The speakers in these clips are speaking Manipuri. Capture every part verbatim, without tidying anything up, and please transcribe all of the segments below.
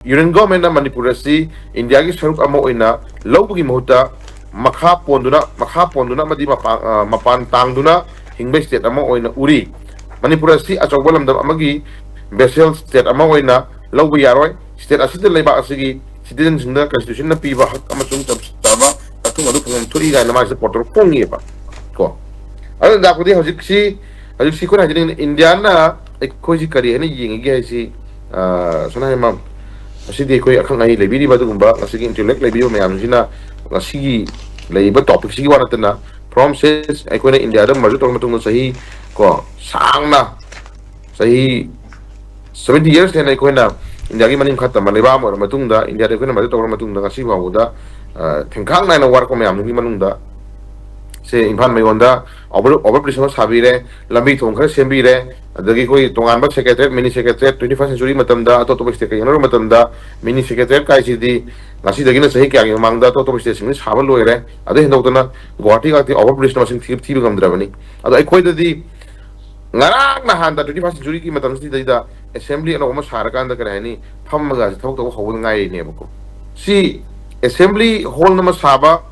Union Government ꯅ ꯃꯅꯤꯄꯨꯔ ꯑꯁꯤ ꯏꯟꯗꯤꯌꯥꯒꯤ ꯁꯔꯨꯛ ꯑꯃ ꯑꯣꯏꯅ ꯂꯧꯕꯒꯤ ꯃꯍꯨꯠꯇ ꯃꯈꯥ ꯄꯣꯟꯗꯨꯅ, ꯃꯈꯥ ꯄꯣꯟꯗꯨꯅ ꯑꯃꯗꯤ ꯃꯄꯥꯟ, ꯑ, ꯃꯄꯥꯟ ꯇꯥꯡꯗꯨꯅ ꯍꯤꯡꯕ state ꯑꯃ ꯑꯣꯏꯅ ꯎꯔꯤ꯫ ꯃꯅꯤꯄꯨꯔ ꯑꯁꯤ ꯑꯆꯧꯕ ꯂꯝꯗꯝ ꯑꯃꯒꯤ vassal state ꯑꯃ ꯑꯣꯏꯅ ꯂꯧꯕ ꯌꯥꯔꯣꯏ꯫ State ꯑꯁꯤꯗ ꯂꯩꯕꯥꯛ ꯑꯁꯤꯒꯤ citizen ꯁꯤꯡꯗ constitution ꯅ ꯄꯤꯕ ꯍꯛ ꯑꯃꯁꯨꯡ ꯆꯞ ꯆꯥꯕ ꯃꯊꯧ ꯑꯗꯨ ꯐꯪꯐꯝ ꯊꯣꯛꯏ ꯀꯥꯏꯅ ꯃꯥꯁꯦ ꯄꯣꯠꯇꯨ ꯐꯣꯡꯉꯦꯕ ꯀꯣ꯫ ꯑꯗꯨꯅ ꯇꯥꯛꯄꯗꯤ ꯍꯧꯖꯤꯛꯁꯤ, ꯍꯧꯖꯤꯛꯁꯤ ꯑꯩꯈꯣꯏꯅ ꯍꯥꯏꯖꯅꯤꯡꯉꯤ, ꯏꯟꯗꯤꯌꯥꯅ ꯑꯩꯈꯣꯏꯁꯤ ꯀꯔꯤ ꯍꯥꯏꯅ ꯌꯦꯡꯉꯤꯒꯦ ꯍꯥꯏꯁꯤ, ꯑ, ꯁꯝꯅ ꯍꯥꯏꯔꯕ, ꯉꯁꯤꯗꯤ ꯑꯩꯈꯣꯏ ꯑꯈꯪ ꯑꯍꯩ ꯂꯩꯕꯤꯔꯤꯕ ꯑꯗꯨꯒꯨꯝꯕ ꯉꯁꯤꯒꯤ intellect ꯂꯩꯕꯤꯕ ꯃꯌꯥꯝꯁꯤꯅ ꯉꯁꯤꯒꯤ ꯂꯩꯔꯤꯕ topic ꯁꯤꯒꯤ ꯋꯥ ꯅꯠꯇꯅ, from since ꯑꯩꯈꯣꯏꯅ ꯏꯟꯗꯤꯌꯥꯗ merge ꯇꯧꯔ ꯃꯇꯨꯡꯗ ꯆꯍꯤ ꯀꯣ ꯁꯥꯡꯅ, ꯆꯍꯤ seventy years ꯍꯦꯟꯅ ꯑꯩꯈꯣꯏꯅ ꯏꯟꯗꯤꯌꯥꯒꯤ ꯃꯅꯤꯡ ꯈꯔ ꯇꯝꯕ ꯂꯩꯕꯥꯛ ꯑꯃ ꯑꯣꯏꯔ ꯃꯇꯨꯡꯗ, ꯏꯟꯗꯤꯌꯥꯗ ꯑꯩꯈꯣꯏꯅ merge ꯇꯧꯔ ꯃꯇꯨꯡꯗ ꯉꯁꯤ ꯐꯥꯎꯕꯗ, ꯑ, ꯊꯦꯡꯈꯥꯡ ꯅꯥꯏꯅ ꯋꯥꯔꯛꯄ ꯃꯌꯥꯝꯗꯨꯒꯤ ꯃꯅꯨꯡꯗ ꯁꯦ ꯏꯝꯐꯥꯜ ꯃꯌꯣꯟꯗ over, over bridge ꯑꯃ ꯁꯥꯕꯤꯔꯦ, ꯂꯝꯕꯤ ꯊꯣꯡ ꯈꯔ ꯁꯦꯝꯕꯤꯔꯦ, ꯑꯗꯒꯤ ꯑꯩꯈꯣꯏ ꯇꯣꯉꯥꯟꯕ secretariat, mini secretariat, twenty first century ꯃꯇꯝꯗ ꯑꯇꯣꯞ ꯑꯇꯣꯞꯄ state ꯀ ꯌꯦꯡꯅꯔꯨꯕ ꯃꯇꯝꯗ mini secretariat ꯀꯥꯏꯁꯤꯗꯤ ꯉꯁꯤꯗꯒꯤꯅ ꯆꯍꯤ ꯀꯌꯥꯒꯤ ꯃꯃꯥꯡꯗ ꯑꯇꯣꯞ ꯑꯇꯣꯞꯄ state ꯁꯤꯡꯗ ꯁꯥꯕ ꯂꯣꯏꯔꯦ꯫ ꯑꯗꯨ ꯍꯦꯟꯗꯣꯛꯇꯅ ꯒꯨꯋꯥꯍꯥꯇꯤ ꯉꯥꯛꯇꯤ over bridge ꯅ ꯃꯁꯤꯡ ꯊꯤ-, ꯊꯤꯕ ꯉꯝꯗ꯭ꯔꯕꯅꯤ꯫ ꯑꯗꯣ ꯑꯩꯈꯣꯏꯗꯗꯤ ꯉꯔꯥꯡ ꯅꯍꯥꯟꯗ twenty first century ꯒꯤ ꯃꯇꯝꯁꯤꯗꯩꯗ assembly ꯑꯅꯧꯕ ꯑꯃ ꯁꯥꯔꯀꯥꯟꯗ, ꯀꯔꯤ ꯍꯥꯏꯅꯤ, ꯐꯝꯃꯒ ꯊꯕꯛ ꯇꯧꯕ ꯍꯧꯕꯗ ꯉꯥꯏꯔꯤꯅꯦꯕꯀꯣ꯫ ꯁꯤ assembly hall ꯑꯃ ꯁꯥꯕ,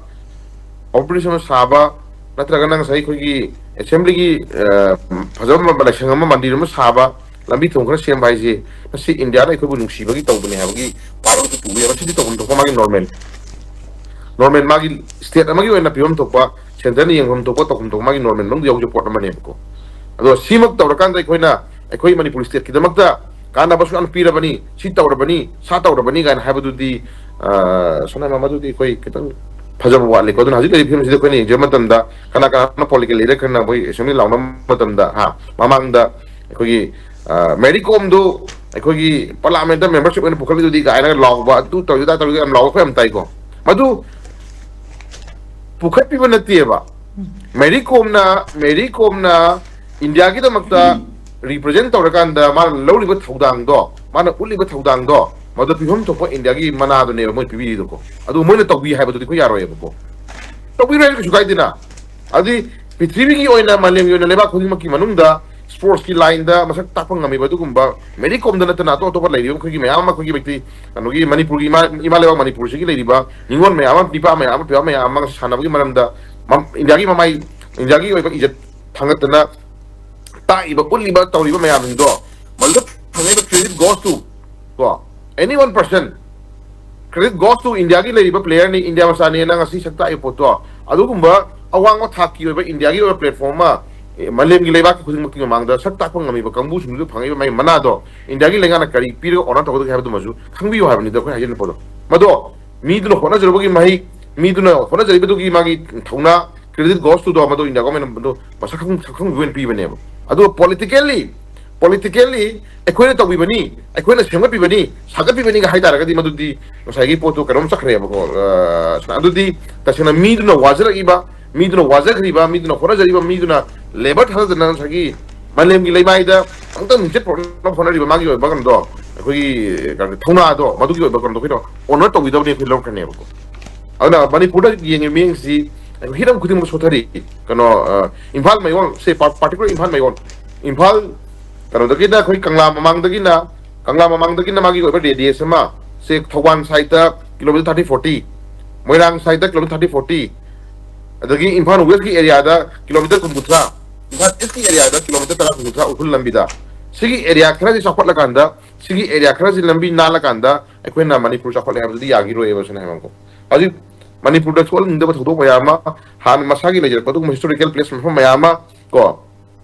over bridge ꯑꯃ ꯁꯥꯕ, ꯅꯠꯇ꯭ꯔꯒꯅ ꯉꯁꯥꯏ ꯑꯩꯈꯣꯏꯒꯤ assembly ꯒꯤ, ꯑ, ꯐꯖꯕ ꯂꯥꯏꯁꯪ ꯑꯃ, ꯃꯟꯗꯤꯔ ꯑꯃ ꯁꯥꯕ, ꯂꯝꯕꯤ ꯊꯣꯡ ꯈꯔ ꯁꯦꯝꯕ ꯍꯥꯏꯁꯦ, ꯃꯁꯤ ꯏꯟꯗꯤꯌꯥꯅ ꯑꯩꯈꯣꯏꯕꯨ ꯅꯨꯡꯁꯤꯕꯒꯤ ꯇꯧꯕꯅꯦ ꯍꯥꯏꯕꯒꯤ ꯄꯥꯎꯔꯧꯁꯨ ꯄꯨꯕ ꯌꯥꯏ꯫ ꯃꯁꯤꯗꯤ ꯇꯧꯐꯝ ꯊꯣꯛꯄ ꯃꯥꯒꯤ normal, normal ꯃꯥꯒꯤ state ꯑꯃꯒꯤ ꯑꯣꯏꯅ ꯄꯤꯐꯝ ꯊꯣꯛꯄ, centre ꯅ ꯌꯦꯡꯐꯝ ꯊꯣꯛꯄ, ꯇꯧꯐꯝ ꯊꯣꯛꯄ ꯃꯥꯒꯤ normal ꯃꯅꯨꯡꯗ ꯌꯥꯎꯖꯕ ꯄꯣꯠ ꯑꯃꯅꯦꯕꯀꯣ꯫ ꯑꯗꯣ ꯁꯤꯃꯛ ꯇꯧꯔꯀꯥꯟꯗ ꯑꯩꯈꯣꯏꯅ, ꯑꯩꯈꯣꯏ ꯃꯅꯤꯄꯨꯔ state ꯀꯤꯗꯃꯛꯇ ꯀꯥꯟꯅꯕ ꯁꯨꯌꯥꯝ ꯄꯤꯔꯕꯅꯤ, ꯁꯤ ꯇꯧꯔꯕꯅꯤ, ꯁꯥ ꯇꯧꯔꯕꯅꯤ ꯀꯥꯏꯅ ꯍꯥꯏꯕꯗꯨꯗꯤ, ꯑ, ꯁꯣꯅꯥ ꯃꯥꯃꯗꯨꯗꯤ ꯑꯩꯈꯣꯏ ꯈꯤꯇꯪ ꯐꯖꯕ ꯋꯥꯠꯂꯤꯀꯣ꯫ ꯑꯗꯨꯅ ꯍꯧꯖꯤꯛ ꯂꯩꯔꯤꯕ ꯐꯤꯕꯝꯁꯤꯗ ꯑꯩꯈꯣꯏꯅ ꯌꯦꯡꯖꯕ ꯃꯇꯝꯗ ꯀꯅꯥ ꯀꯅꯥꯅ political leader ꯈꯔꯅ ꯑꯩꯈꯣꯏ assembly ꯂꯥꯎꯅꯕ ꯃꯇꯝꯗ, ꯍꯥ, ꯃꯃꯥꯡꯗ ꯑꯩꯈꯣꯏꯒꯤ, ꯑ, ꯃꯦꯔꯤ ꯀꯣꯝꯗꯨ ꯑꯩꯈꯣꯏꯒꯤ parliament ꯇ membership ꯑꯣꯏꯅ ꯄꯨꯈꯠꯂꯤꯗꯨꯗꯤ ꯀꯥꯏꯅꯒ ꯂꯥꯎꯕ, ꯑꯗꯨ ꯇꯧꯔꯤꯗ ꯇꯧꯔꯤꯗ ꯌꯥꯝ ꯂꯥꯎꯕ ꯑꯩꯈꯣꯏ ꯌꯥꯝ ꯇꯥꯏꯀꯣ꯫ ꯃꯗꯨ ꯄꯨꯈꯠꯄꯤꯕ ꯅꯠꯇꯦꯕ꯫ ꯃꯦꯔꯤ ꯀꯣꯝꯅ, ꯃꯦꯔꯤ ꯀꯣꯝꯅ ꯏꯟꯗꯤꯌꯥꯒꯤꯗꯃꯛꯇ represent ꯇꯧꯔꯀꯥꯟꯗ ꯃꯥꯅ ꯂꯧꯔꯤꯕ ꯊꯧꯗꯥꯡꯗꯣ, ꯃꯥꯅ ꯎꯠꯂꯤꯕ ꯊꯧꯗꯥꯡꯗꯣ, ꯃꯗꯨ ꯄꯤꯐꯝ ꯊꯣꯛꯄ ꯏꯟꯗꯤꯌꯥꯒꯤ ꯃꯅꯥꯗꯨꯅꯦꯕ ꯃꯣꯏ ꯄꯤꯕꯤꯔꯤꯗꯨꯀꯣ꯫ ꯑꯗꯨ ꯃꯣꯏꯅ ꯇꯧꯕꯤ ꯍꯥꯏꯕꯗꯨꯗꯤ ꯑꯩꯈꯣꯏ ꯌꯥꯔꯣꯏꯌꯦꯕꯀꯣ꯫ ꯇꯧꯕꯤꯔꯣꯏ ꯍꯥꯏꯕ ꯀꯩꯁꯨ ꯀꯥꯏꯗꯦꯅ꯫ ꯑꯗꯨꯗꯤ ꯄ꯭ꯔꯤꯊꯤꯕꯤꯒꯤ ꯑꯣꯏꯅ, ꯃꯥꯂꯦꯝꯒꯤ ꯑꯣꯏꯅ ꯂꯩꯕꯥꯛ ꯈꯨꯗꯤꯡꯃꯛꯀꯤ ꯃꯅꯨꯡꯗ ꯁ꯭ꯄꯣꯔꯠꯁꯀꯤ ꯂꯥꯏꯟꯗ ꯃꯁꯛ ꯇꯥꯛꯄ ꯉꯝꯃꯤꯕ ꯑꯗꯨꯒꯨꯝꯕ ꯃꯦꯔꯤ ꯀꯣꯝꯗ ꯅꯠꯇꯅ ꯑꯇꯣꯞ ꯑꯇꯣꯞꯄ ꯂꯩꯔꯤꯕ ꯑꯩꯈꯣꯏꯒꯤ ꯃꯌꯥꯝ ꯑꯃ, ꯑꯩꯈꯣꯏꯒꯤ ꯃꯩꯇꯩ, ꯀꯩꯅꯣꯒꯤ ꯃꯅꯤꯄꯨꯔꯒꯤ ꯏꯃꯥ, ꯏꯃꯥ ꯂꯩꯕꯥꯛ ꯃꯅꯤꯄꯨꯔꯁꯤꯒꯤ ꯂꯩꯔꯤꯕ ꯅꯤꯉꯣꯜ ꯃꯌꯥꯝ ꯑꯃ, ꯅꯤꯄꯥ ꯃꯌꯥꯝ ꯑꯃ, ꯄꯤꯕꯥ ꯃꯌꯥꯝ ꯑꯃ ꯁꯥꯟꯅꯕꯒꯤ ꯃꯔꯝꯗ ꯃꯝ-, ꯏꯟꯗꯤꯌꯥꯒꯤ ꯃꯃꯥꯏ, ꯏꯟꯗꯤꯌꯥꯒꯤ ꯑꯣꯏꯕ ꯏꯖꯠ ꯊꯥꯡꯒꯠꯇꯅ ꯇꯥꯛꯏꯕ, ꯎꯠꯂꯤꯕ, ꯇꯧꯔꯤꯕ ꯃꯌꯥꯝꯁꯤꯡꯗꯣ ꯃꯗꯨꯗ ꯐꯪꯉꯤꯕ credit goes to, ꯀꯣ, any one person, credit goes to ꯏꯟꯗꯤꯌꯥꯒꯤ ꯂꯩꯔꯤꯕ ꯄ꯭ꯂꯦꯌꯔꯅꯤ, ꯏꯟꯗꯤꯌꯥ ꯃꯆꯥꯅꯦꯅ ꯉꯁꯤ ꯁꯛ ꯇꯥꯛꯏꯕ ꯄꯣꯠꯇꯣ, ꯑꯗꯨꯒꯨꯝꯕ ꯑꯋꯥꯡꯕ ꯊꯥꯛꯀꯤ ꯑꯣꯏꯕ ꯏꯟꯗꯤꯌꯥꯒꯤ ꯑꯣꯏꯕ ꯄ꯭ꯂꯦꯠꯐꯣꯝ ꯑꯃ, ꯑꯦ, ꯃꯥꯂꯦꯝꯒꯤ ꯂꯩꯕꯥꯛ ꯈꯨꯗꯤꯡꯃꯛꯀꯤ ꯃꯃꯥꯡꯗ ꯁꯛ ꯇꯥꯛꯄ ꯉꯝꯃꯤꯕ ꯀꯥꯡꯕꯨꯁꯤꯡꯗꯨꯗ ꯐꯪꯉꯤꯕ ꯃꯥꯒꯤ ꯃꯅꯥꯗꯣ ꯏꯟꯗꯤꯌꯥꯒꯤ ꯂꯩꯉꯥꯛꯅ ꯀꯔꯤ ꯄꯤꯔꯒ ꯑꯣꯅꯔ ꯇꯧꯒꯗꯒꯦ ꯍꯥꯏꯕꯗꯨꯃꯁꯨ ꯈꯪꯕꯤꯌꯨ ꯍꯥꯏꯕꯅꯤꯗ ꯑꯩꯈꯣꯏ ꯍꯥꯏꯖꯅꯤꯡꯕꯗꯣ꯫ ꯃꯗꯣ ꯃꯤꯗꯨꯅ ꯍꯣꯠꯅꯖꯔꯨꯕꯒꯤ ꯃꯍꯩ, ꯃꯤꯗꯨꯅ ꯍꯣꯠꯅꯖꯔꯤꯕꯗꯨꯒꯤ ꯃꯥꯒꯤ ꯊꯧꯅꯥ, credit goes to ꯗꯣ ꯃꯗꯨ ꯏꯟꯗꯤꯌꯥ ꯒꯣꯔꯃꯦꯟꯅ ꯃꯗꯨ ꯃꯁꯛ ꯈꯪ-, ꯁꯛꯈꯪꯕꯒꯤ ꯑꯣꯏꯅ ꯄꯤꯕꯅꯦꯕ꯫ ꯑꯗꯨꯒ politically, politically ꯑꯩꯈꯣꯏꯅ ꯇꯧꯕꯤꯕꯅꯤ, ꯑꯩꯈꯣꯏꯅ ꯁꯦꯝꯒꯠꯄꯤꯕꯅꯤ, ꯁꯥꯒꯠꯄꯤꯕꯅꯤꯒ ꯍꯥꯏ ꯇꯥꯔꯒꯗꯤ ꯃꯗꯨꯗꯤ ꯉꯁꯥꯏꯒꯤ ꯄꯣꯠꯇꯨ ꯀꯩꯅꯣꯝ ꯆꯠꯈ꯭ꯔꯦꯕꯀꯣ꯫ ꯑ, ꯑꯗꯨꯗꯤ ꯇꯁꯦꯡꯅ ꯃꯤꯗꯨꯅ ꯋꯥꯖꯔꯛꯏꯕ, ꯃꯤꯗꯨꯅ ꯋꯥꯖꯈ꯭ꯔꯤꯕ, ꯃꯤꯗꯨꯅ ꯍꯣꯠꯅꯖꯔꯤꯕ, ꯃꯤꯗꯨꯅ ꯂꯦꯕꯔ ꯊꯥꯗꯗꯅ ꯉꯁꯥꯏꯒꯤ ꯃꯥꯂꯦꯝꯒꯤ ꯂꯩꯃꯥꯏꯗ ꯑꯃꯨꯛꯇꯪ ꯃꯤꯡꯆꯠ ꯄꯨꯔꯛꯅꯕ ꯍꯣꯠꯅꯔꯤꯕ ꯃꯥꯒꯤ ꯑꯣꯏꯕ ꯀꯩꯅꯣꯗꯣ, ꯑꯩꯈꯣꯏꯒꯤ ꯀꯩꯅꯣ, ꯊꯧꯅꯥꯗꯣ, ꯃꯗꯨꯒꯤ ꯑꯣꯏꯕ ꯀꯩꯅꯣꯗꯣ ꯑꯩꯈꯣꯏꯅ ꯑꯣꯅꯔ ꯇꯧꯕꯤꯗꯕꯅꯤ, ꯑꯩꯈꯣꯏ ꯂꯧꯔꯛꯀꯅꯦꯕꯀꯣ꯫ ꯑꯗꯨꯅ ꯃꯅꯤꯄꯨꯔꯗ ꯌꯦꯡꯉꯤꯕ ꯃꯤꯠꯌꯦꯡꯁꯤ ꯑꯩꯈꯣꯏ ꯍꯤꯔꯝ ꯈꯨꯗꯤꯡꯃꯛ ꯁꯣꯊꯔꯤ꯫ ꯀꯩꯅꯣ, ꯑ, ꯏꯝꯐꯥꯜ ꯃꯌꯣꯟ, ꯁꯦ, ꯄꯥ-, particular ꯏꯝꯐꯥꯜ ꯃꯌꯣꯟ, ꯏꯝꯐꯥꯜ ꯀꯩꯅꯣꯗꯒꯤꯅ ꯑꯩꯈꯣꯏ ꯀꯪꯂꯥ ꯃꯃꯥꯡꯗꯒꯤꯅ, ꯀꯪꯂꯥ ꯃꯃꯥꯡꯗꯒꯤꯅ ꯃꯥꯒꯤ ꯑꯣꯏꯕ radius ꯑꯃ, ꯁꯦ, ꯊꯧꯕꯥꯜ ꯁꯥꯏꯠꯇ ꯀꯤꯂꯣꯃꯤꯇꯔ ꯊꯥꯔꯇꯤ ꯐꯣꯔꯇꯤ, ꯃꯣꯏꯔꯥꯡ ꯁꯥꯏꯠꯇ ꯀꯤꯂꯣꯃꯤꯇꯔ ꯊꯥꯔꯇꯤ ꯐꯣꯔꯇꯤ, ꯑꯗꯒꯤ ꯏꯝꯐꯥꯜ ꯋꯦꯁꯀꯤ ꯑꯦꯔꯤꯌꯥꯗ ꯀꯤꯂꯣꯃꯤꯇꯔ ꯀꯨꯟ ꯀꯨꯟꯊ꯭ꯔꯥ, ꯏꯝꯐꯥꯜ ꯏꯁꯀꯤ ꯑꯦꯔꯤꯌꯥꯗ ꯀꯤꯂꯣꯃꯤꯇꯔ ꯇꯔꯥ ꯀꯨꯟꯊ꯭ꯔꯥ ꯎꯈ꯭ꯔꯨꯜ ꯂꯝꯕꯤꯗ꯫ ꯁꯤꯒꯤ ꯑꯦꯔꯤꯌꯥ ꯈꯔꯁꯤ ꯆꯥꯎꯈꯠꯂꯀꯥꯟꯗ, ꯁꯤꯒꯤ ꯑꯦꯔꯤꯌꯥ ꯈꯔꯁꯤ ꯂꯝꯕꯤ ꯅꯥꯜꯂꯀꯥꯟꯗ ꯑꯩꯈꯣꯏꯅ ꯃꯅꯤꯄꯨꯔ ꯆꯥꯎꯈꯠꯂꯦ ꯍꯥꯏꯕꯗꯨꯗꯤ ꯌꯥꯈꯤꯔꯣꯏꯕ, ꯁꯦꯡꯅ ꯍꯥꯏꯔꯕꯗ꯫ ꯍꯧꯖꯤꯛ ꯃꯅꯤꯄꯨꯔꯗ ꯊꯣꯛꯍꯟꯅꯤꯡꯗꯕ ꯊꯧꯗꯣꯛ ꯃꯌꯥꯝ ꯑꯃ, ꯍꯥꯟꯅ ꯃꯁꯥꯒꯤ ꯂꯩꯖꯔꯛꯄ ꯑꯗꯨꯒꯨꯝꯕ historical place ꯃꯐꯝ ꯃꯌꯥꯝ ꯑꯃ, ꯀꯣ,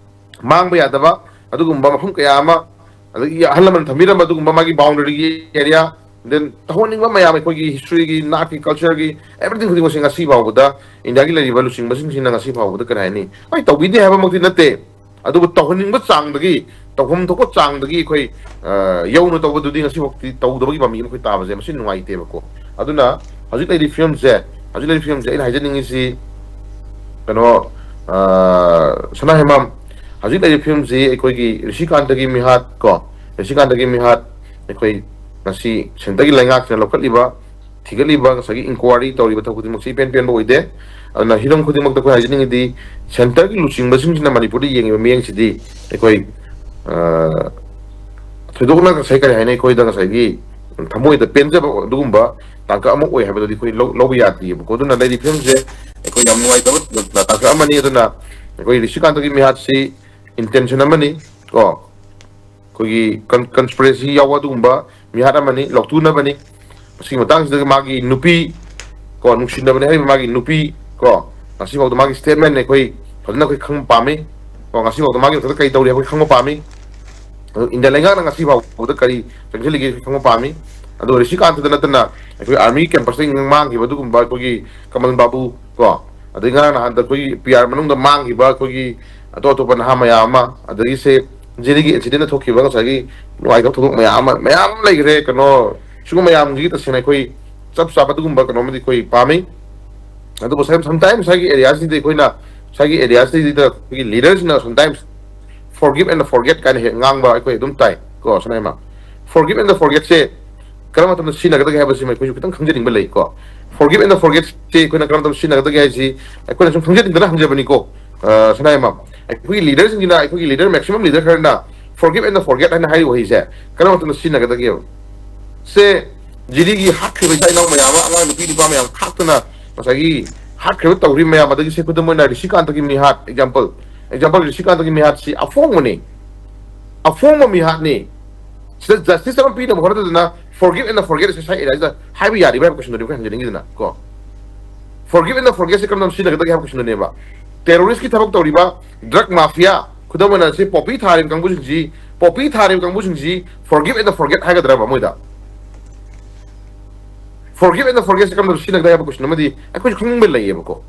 ꯃꯥꯡꯕ ꯌꯥꯗꯕ ꯑꯗꯨꯒꯨꯝꯕ ꯃꯐꯝ ꯀꯌꯥ ꯑꯃ, ꯑꯗꯒꯤ ꯑꯍꯜ ꯂꯃꯟ ꯊꯝꯕꯤꯔꯝꯕ ꯑꯗꯨꯒꯨꯝꯕ ꯃꯥꯒꯤ boundaryꯒꯤ area, then ꯇꯧꯍꯟꯅꯤꯡꯕ ꯃꯌꯥꯝ, ꯑꯩꯈꯣꯏꯒꯤ historyꯒꯤ, ꯅꯥꯠꯀꯤ, cultureꯒꯤ, everything ꯈꯨꯗꯤꯡꯃꯛꯁꯦ ꯉꯁꯤ ꯐꯥꯎꯕꯗ ꯏꯟꯗꯤꯌꯥꯒꯤ ꯂꯩꯔꯤꯕ ꯂꯨꯆꯤꯡꯕꯁꯤꯡꯁꯤꯅ ꯉꯁꯤ ꯐꯥꯎꯕꯗ, ꯀꯔꯤ ꯍꯥꯏꯅꯤ, ꯍꯣꯏ, ꯇꯧꯕꯤꯗꯦ ꯍꯥꯏꯕꯃꯛꯇꯤ ꯅꯠꯇꯦ, ꯑꯗꯨꯕꯨ ꯇꯧꯍꯟꯅꯤꯡꯕ ꯆꯥꯡꯗꯒꯤ, ꯇꯧꯐꯝ ꯊꯣꯛꯄ ꯆꯥꯡꯗꯒꯤ ꯑꯩꯈꯣꯏ, ꯑ, ꯌꯧꯅ ꯇꯧꯕꯗꯨꯗꯤ ꯉꯁꯤꯐꯥꯎꯗꯤ ꯇꯧꯗꯕꯒꯤ ꯃꯃꯤ ꯑꯃ ꯑꯩꯈꯣꯏ ꯇꯥꯕꯁꯦ ꯃꯁꯤ ꯅꯨꯡꯉꯥꯏꯇꯦꯕꯀꯣ꯫ ꯑꯗꯨꯅ ꯍꯧꯖꯤꯛ ꯂꯩꯔꯤꯕ ꯐꯤꯕꯝꯁꯦ, ꯍꯧꯖꯤꯛ ꯂꯩꯔꯤꯕ ꯐꯤꯕꯝꯁꯦ ꯑꯩꯅ ꯍꯥꯏꯖꯅꯤꯡꯉꯤꯁꯤ, ꯀꯩꯅꯣ, ꯑ, ꯁꯅꯥ ꯍꯦꯃꯝ, ꯍꯧꯖꯤꯛ ꯂꯩꯔꯤꯕ ꯐꯤꯕꯝꯁꯤ ꯑꯩꯈꯣꯏꯒꯤ ꯔꯤꯁꯤꯀꯥꯟꯇꯒꯤ ꯃꯤꯍꯥꯠ ꯀꯣ, ꯔꯤꯁꯤꯀꯥꯟꯇꯒꯤ ꯃꯤꯍꯥꯠ ꯑꯩꯈꯣꯏ ꯉꯁꯤ centreꯒꯤ ꯂꯩꯉꯥꯛꯁꯤꯅ ꯂꯧꯈꯠꯂꯤꯕ ꯊꯤꯒꯠꯂꯤꯕ, ꯉꯁꯥꯏꯒꯤ ꯏꯟꯀ꯭ꯋꯥꯔꯤ ꯇꯧꯔꯤꯕ ꯊꯕꯛ ꯈꯨꯗꯤꯡꯃꯛꯁꯤ ꯏꯄꯦꯟ ꯄꯦꯟꯕ ꯑꯣꯏꯗꯦ꯫ ꯑꯗꯨꯅ ꯍꯤꯔꯝ ꯈꯨꯗꯤꯡꯃꯛꯇ ꯑꯩꯈꯣꯏ ꯍꯥꯏꯖꯅꯤꯡꯉꯤꯗꯤ, ꯁꯦꯟꯇꯔꯒꯤ ꯂꯨꯆꯤꯡꯕꯁꯤꯡꯁꯤꯅ ꯃꯅꯤꯄꯨꯔꯗ ꯌꯦꯡꯉꯤꯕ ꯃꯤꯠꯌꯦꯡꯁꯤꯗꯤ ꯑꯩꯈꯣꯏ, ꯑ, ꯊꯣꯏꯗꯣꯛꯅ ꯉꯁꯥꯏ ꯀꯔꯤ ꯍꯥꯏꯅꯤ, ꯑꯩꯈꯣꯏꯗ ꯉꯁꯥꯏꯒꯤ ꯊꯃꯣꯏꯗ ꯄꯦꯟꯖꯕ ꯑꯗꯨꯒꯨꯝꯕ ꯇꯥꯡꯀꯛ ꯑꯃ ꯑꯣꯏ ꯍꯥꯏꯕꯗꯨꯗꯤ ꯑꯩꯈꯣꯏ ꯂꯧ-, ꯂꯧꯕ ꯌꯥꯗꯦꯕꯀꯣ꯫ ꯑꯗꯨꯅ ꯂꯩꯔꯤꯕ ꯐꯤꯕꯝꯁꯦ ꯑꯩꯈꯣꯏ ꯌꯥꯝ ꯅꯨꯡꯉꯥꯏꯇꯕ ꯇꯥꯡꯀꯛ ꯑꯃꯅꯤ꯫ ꯑꯗꯨꯅ ꯑꯩꯈꯣꯏ ꯔꯤꯁꯤꯀꯥꯟꯇꯒꯤ ꯃꯤꯍꯥꯠꯁꯤ ꯏꯟꯇꯦꯟꯁꯟ ꯑꯃꯅꯤ ꯀꯣ, ꯑꯩꯈꯣꯏꯒꯤ ꯀꯟ-, ꯀꯟꯁꯄꯤꯔꯦꯁꯤ ꯌꯥꯎꯕ ꯑꯗꯨꯒꯨꯝꯕ ꯃꯤꯍꯥꯠ ꯑꯃꯅꯤ, ꯂꯧꯊꯣꯛꯅꯕꯅꯤ꯫ ꯃꯁꯤꯒꯤ ꯃꯇꯥꯡꯁꯤꯗ ꯃꯥꯒꯤ ꯅꯨꯄꯤ ꯀꯣ, ꯅꯨꯡꯁꯤꯅꯕꯅꯦ ꯍꯥꯏꯔꯤꯕ ꯃꯥꯒꯤ ꯅꯨꯄꯤ ꯀꯣ, ꯉꯁꯤꯐꯥꯎꯗ ꯃꯥꯒꯤ ꯁ꯭ꯇꯦꯠꯃꯦꯟ ꯑꯩꯈꯣꯏ ꯐꯖꯅ ꯑꯩꯈꯣꯏ ꯈꯪꯕ ꯄꯥꯝꯃꯤ ꯀꯣ꯫ ꯉꯁꯤꯐꯥꯎꯗ ꯃꯥꯒꯤ ꯃꯊꯛꯇ ꯀꯔꯤ ꯇꯧꯔꯤ ꯍꯥꯏꯕ ꯑꯩꯈꯣꯏ ꯈꯪꯕ ꯄꯥꯝꯃꯤ꯫ ꯑꯗꯨ ꯏꯟꯗꯤꯌꯥ ꯂꯩꯉꯥꯛꯅ ꯉꯁꯤ ꯐꯥꯎꯕꯗ ꯀꯔꯤ ꯆꯪꯁꯤꯜꯂꯤꯒꯦ ꯑꯩꯈꯣꯏ ꯈꯪꯕ ꯄꯥꯝꯃꯤ꯫ ꯑꯗꯨꯒ ꯔꯤꯁꯤꯀꯥꯟꯇꯗ ꯅꯠꯇꯅ ꯑꯩꯈꯣꯏ ꯑꯥꯔꯃꯤ ꯀꯦꯝꯄꯁꯇ ꯃꯥꯡꯈꯤꯕ ꯑꯗꯨꯒꯨꯝꯕ ꯑꯩꯈꯣꯏꯒꯤ ꯀꯃꯜ ꯕꯥꯕꯨ ꯀꯣ, ꯑꯗꯩ ꯉꯔꯥꯡ ꯅꯍꯥꯟꯗ ꯑꯩꯈꯣꯏꯒꯤ ꯄꯤ ꯑꯥꯔ ꯃꯅꯨꯡꯗ ꯃꯥꯡꯈꯤꯕ ꯑꯩꯈꯣꯏꯒꯤ ꯑꯇꯣꯞ ꯑꯇꯣꯞꯄ ꯅꯍꯥ ꯃꯌꯥꯝ ꯑꯃ, ꯑꯗꯒꯤ ꯁꯦ ꯖꯤꯔꯤꯒꯤ ꯏꯟꯁꯤꯗꯦꯟꯗ ꯊꯣꯛꯈꯤꯕ ꯉꯁꯥꯏꯒꯤ ꯅꯨꯡꯉꯥꯏꯇꯕ ꯊꯧꯗꯣꯛ ꯃꯌꯥꯝ ꯑꯃ, ꯃꯌꯥꯝ ꯑꯃ ꯂꯩꯈ꯭ꯔꯦ꯫ ꯀꯩꯅꯣ, ꯁꯤꯒꯨꯝꯕ ꯃꯌꯥꯝꯁꯤꯒꯤ ꯇꯁꯦꯡꯅ ꯑꯩꯈꯣꯏ ꯆꯞ ꯆꯥꯕ ꯑꯗꯨꯒꯨꯝꯕ ꯀꯩꯅꯣꯝꯃꯗꯤ ꯑꯩꯈꯣꯏ ꯄꯥꯝꯃꯤ꯫ ꯑꯗꯨꯕꯨ ꯁꯝ-, ꯁꯝꯇꯥꯏꯝꯁ ꯉꯁꯥꯏꯒꯤ ꯑꯦꯔꯤꯌꯥꯁꯤꯗ ꯑꯩꯈꯣꯏꯅ, ꯉꯁꯥꯏꯒꯤ ꯑꯦꯔꯤꯌꯥꯁꯤꯗ ꯑꯩꯈꯣꯏꯒꯤ ꯂꯤꯗꯔꯁꯤꯅ ꯁꯝꯇꯥꯏꯝꯁ forgive and forget ꯀꯥꯏꯅ ꯍꯦꯛ ꯉꯥꯡꯕ ꯑꯩꯈꯣꯏ ꯑꯗꯨꯝ ꯇꯥꯏ ꯀꯣ꯫ ꯁꯅꯥꯏꯃ, forgive and forgetꯁꯦ ꯀꯔꯝꯕ ꯃꯇꯝꯗ ꯁꯤꯖꯤꯟꯅꯒꯗꯒꯦ ꯍꯥꯏꯕꯁꯤꯃ ꯑꯩꯈꯣꯏꯁꯨ ꯈꯤꯇꯪ ꯈꯪꯖꯅꯤꯡꯕ ꯂꯩ ꯀꯣ꯫ Forgive and forgetꯁꯦ ꯑꯩꯈꯣꯏꯅ ꯀꯔꯝꯕ ꯃꯇꯝꯗ ꯁꯤꯖꯤꯟꯅꯒꯗꯒꯦ ꯍꯥꯏꯁꯤ ꯑꯩꯈꯣꯏꯅ ꯁꯨꯝ ꯈꯪꯖꯅꯤꯡꯗꯅ ꯍꯪꯖꯕꯅꯤꯀꯣ꯫ ꯑ, ꯁꯅꯥꯏꯃ, ꯑꯩꯈꯣꯏꯒꯤ ꯂꯤꯗꯔꯁꯤꯡꯁꯤꯅ, ꯑꯩꯈꯣꯏꯒꯤ ꯂꯤꯗꯔ, ꯃꯦꯛꯁꯤꯃꯝ ꯂꯤꯗꯔ ꯈꯔꯅ forgive and forget ꯍꯥꯏꯅ ꯍꯥꯏꯔꯤꯕ ꯋꯥꯍꯩꯁꯦ ꯀꯔꯝꯕ ꯃꯇꯝꯗ ꯁꯤꯖꯤꯟꯅꯒꯗꯒꯦꯕ? ꯁꯦ, ꯖꯤꯔꯤꯒꯤ ꯍꯥꯠꯈ꯭ꯔꯤꯕ ꯏꯆꯥ ꯏꯅꯥꯎ ꯃꯌꯥꯝ ꯑꯃ, ꯑꯉꯥꯡ ꯅꯨꯄꯤ ꯅꯨꯄꯥ ꯃꯌꯥꯝ ꯈꯥꯛꯇꯅ ꯉꯁꯥꯏꯒꯤ ꯍꯥꯠꯈ꯭ꯔꯤꯕ ꯇꯧꯔꯤ ꯃꯌꯥꯝ, ꯑꯗꯒꯤ ꯁꯦ, ꯈꯨꯗꯝ ꯑꯣꯏꯅ ꯔꯤꯁꯤꯀꯥꯟꯇꯒꯤ ꯃꯤꯍꯥꯠ, ꯑꯦꯛꯖꯥꯝꯄꯜ, ꯑꯦꯛꯖꯥꯝꯄꯜ, ꯔꯤꯁꯤꯀꯥꯟꯇꯒꯤ ꯃꯤꯍꯥꯠꯁꯤ ꯑꯐꯣꯡꯕꯅꯤ, ꯑꯐꯣꯡꯕ ꯃꯤꯍꯥꯠꯅꯤ꯫ ꯁꯤꯗ ꯖꯁꯇꯤꯁ ꯑꯃ ꯄꯤꯅꯕ ꯍꯣꯠꯅꯗꯅ forgive and forget ꯁꯦ ꯁꯥꯏ ꯑꯦꯔꯤꯌꯥꯁꯤꯗ ꯍꯥꯏꯕ ꯌꯥꯔꯤꯕ꯭ꯔꯥ ꯍꯥꯏꯕ ꯀꯣꯏꯁꯟꯗꯨꯅꯤ ꯑꯩꯈꯣꯏ ꯍꯪꯖꯅꯤꯡꯉꯤꯗꯅ ꯀꯣ꯫ Forgive and forget ꯁꯦ ꯀꯔꯝꯅ ꯁꯤꯖꯤꯟꯅꯒꯗꯒꯦ ꯍꯥꯏꯕ ꯀꯣꯏꯁꯟꯗꯨꯅꯦꯕ꯫ ꯇꯦꯔꯣꯔꯤꯁꯀꯤ ꯊꯕꯛ ꯇꯧꯔꯤꯕ ꯗ꯭ꯔꯒ ꯃꯥꯐꯤꯌꯥ, ꯈꯨꯗꯝ ꯑꯣꯏꯅ ꯁꯤ ꯄꯣꯄꯤ ꯊꯥꯔꯤꯕ ꯀꯥꯡꯕꯨꯁꯤꯡꯁꯤ, ꯄꯣꯄꯤ ꯊꯥꯔꯤꯕ ꯀꯥꯡꯕꯨꯁꯤꯡꯁꯤ forgive and forget ꯍꯥꯏꯒꯗ꯭ꯔꯕ ꯃꯣꯏꯗ? Forgive and forget ꯁꯦ ꯀꯔꯝꯅ ꯁꯤꯖꯤꯟꯅꯒꯗꯒꯦ ꯍꯥꯏꯕ ꯀꯣꯏꯁꯟ ꯑꯃꯗꯤ ꯑꯩꯈꯣꯏꯁꯨ ꯈꯪꯅꯤꯡꯕ ꯂꯩꯌꯦꯕꯀꯣ꯫